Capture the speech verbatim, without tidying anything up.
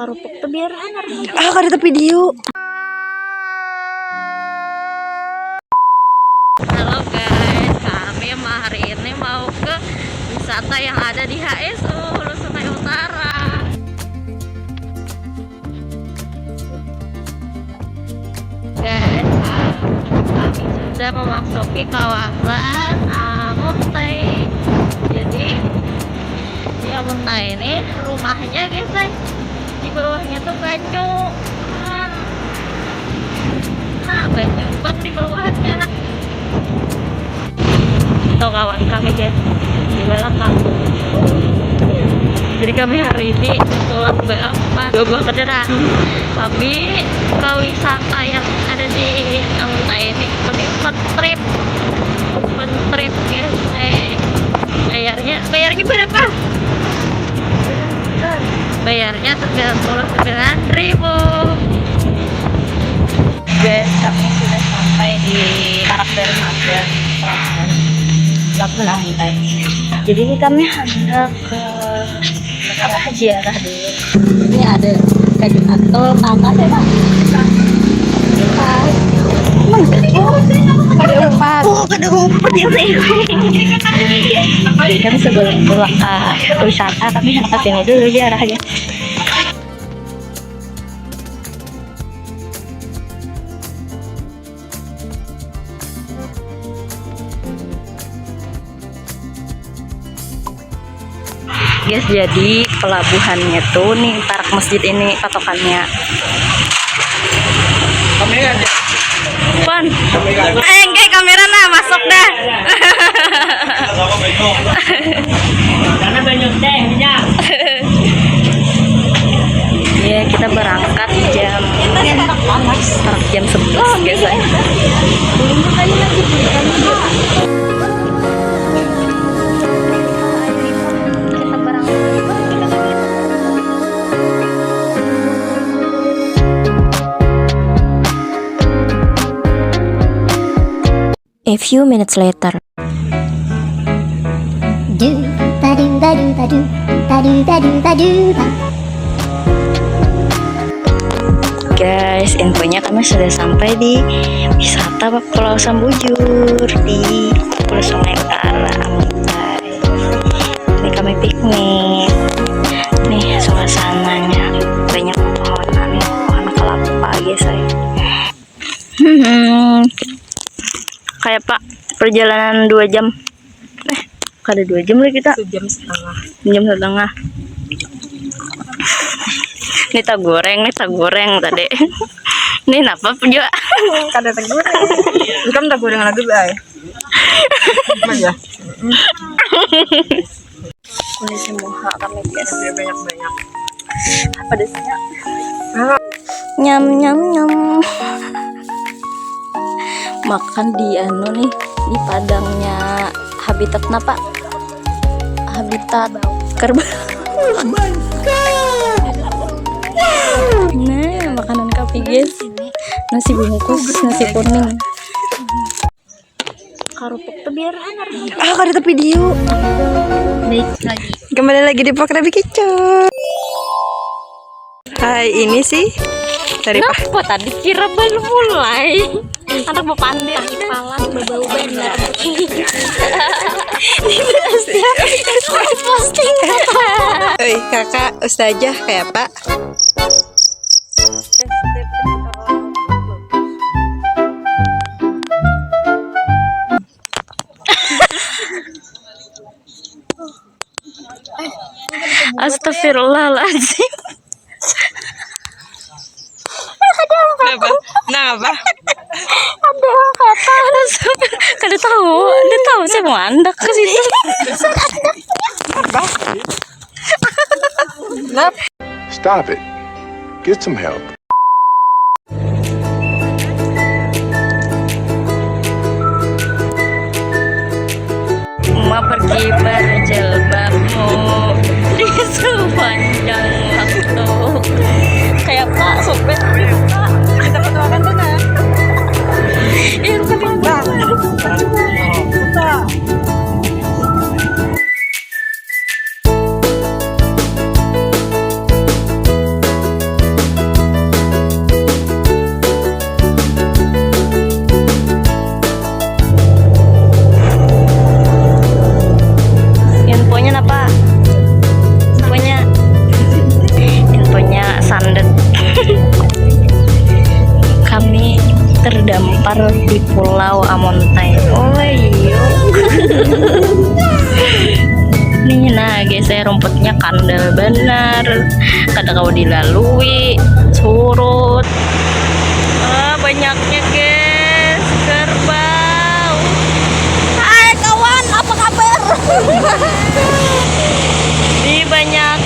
Karupuk tuh biar enak. Ah, kada tepidio. Halo guys, kami hari ini mau ke wisata yang ada di H S U, Hulu Sungai Utara. Guys, kami sudah memasuki kawasan Amuntai. Jadi, di Amuntai ini rumahnya, guys, eh, di bawahnya tuh banyu. Nah, banyu pas di bawahnya. Tuh, kawan kami, guys, di belakang. Jadi, kami hari ini tulak beempat, dua buah kendaraan. Kami ke wisata yang ada di Amuntai ini. Kami open trip, open trip, guys. Eh, bayarnya, bayarnya berapa? Bayarnya sembilan puluh sembilan ribu. Guys, kami sudah sampai di Parak Darmada, Pelabuhan Lantai. Jadi, kami hendak ke apa, ziarah dulu. Ini ada kayu atau apa sih, Pak? Kada umpat. Oh, kada umpat ya, Teh. Jadi, kami sebelum pulang ke wisata, kami hendak ke sini dulu ziarahnya. Guys, jadi pelabuhannya tuh nih, parak masjid ini patokannya. Pan. Eh, enggak, kamera nah, masuk dah. Karena banyak teh, ya. Ya, kita berangkat jam, jam sebelas biasanya. Kita berangkat. A few minutes later. Du, tadu, tadu, tadu, tadu, tadu, tadu, ta. Guys, infonya kami sudah sampai di wisata Pulau Sambujur di Hulu Sungai Utara, Amuntai. Ini kami piknik. Nih suasananya, banyak pepohonan, pohon kelapa, guys, saya. Hmm. Kayak, Pak, perjalanan dua jam. Eh, kada dua jam lagi kita. Sejam setengah. Jam setengah. Ini tak goreng, ini tak goreng tadi. Ini napa juga? Kada tak goreng. Bukan tak goreng lagi, Bay. Apa ya? Kondisi muha kami, guys. Dia banyak-banyak. Pedesnya. Nyam, nyam, nyam. Makan di anu nih, di padangnya Habitat napa? Habitat kerbau. Nah, makanan kami, guys. Nasi bungkus, nasi kuning. Karupuk tuh biar enak. Ah, kada tepidio. Baik lagi. Kembali lagi di Pok Rabi Kicau. Hai, ini sih dari Pah. Kenapa tadi kira belum mulai? Anak mau pandir. Palang bebau benar. Posting. Oi, kakak ustazah kayak apa? Astagfirullahaladzim. Kenapa? Nah, apa? Ada angkatan. Kada tahu, kada tahu, saya mau andak ke situ. Apa? Kenapa? Stop it. Get some help. Uma pergi berjilbabmu di sepanjang waktu. Kayak Pak sopir, Pak. Kita fotokan tuh, nah. Iya, bukan Pak. Pak. Di Pulau Amontai. Oh iya. Nih nah guys, saya rumputnya kandel benar, kada kawa dilalui, surut. Ah, banyaknya guys, kerbau. Hai kawan, apa kabar? Ini banyak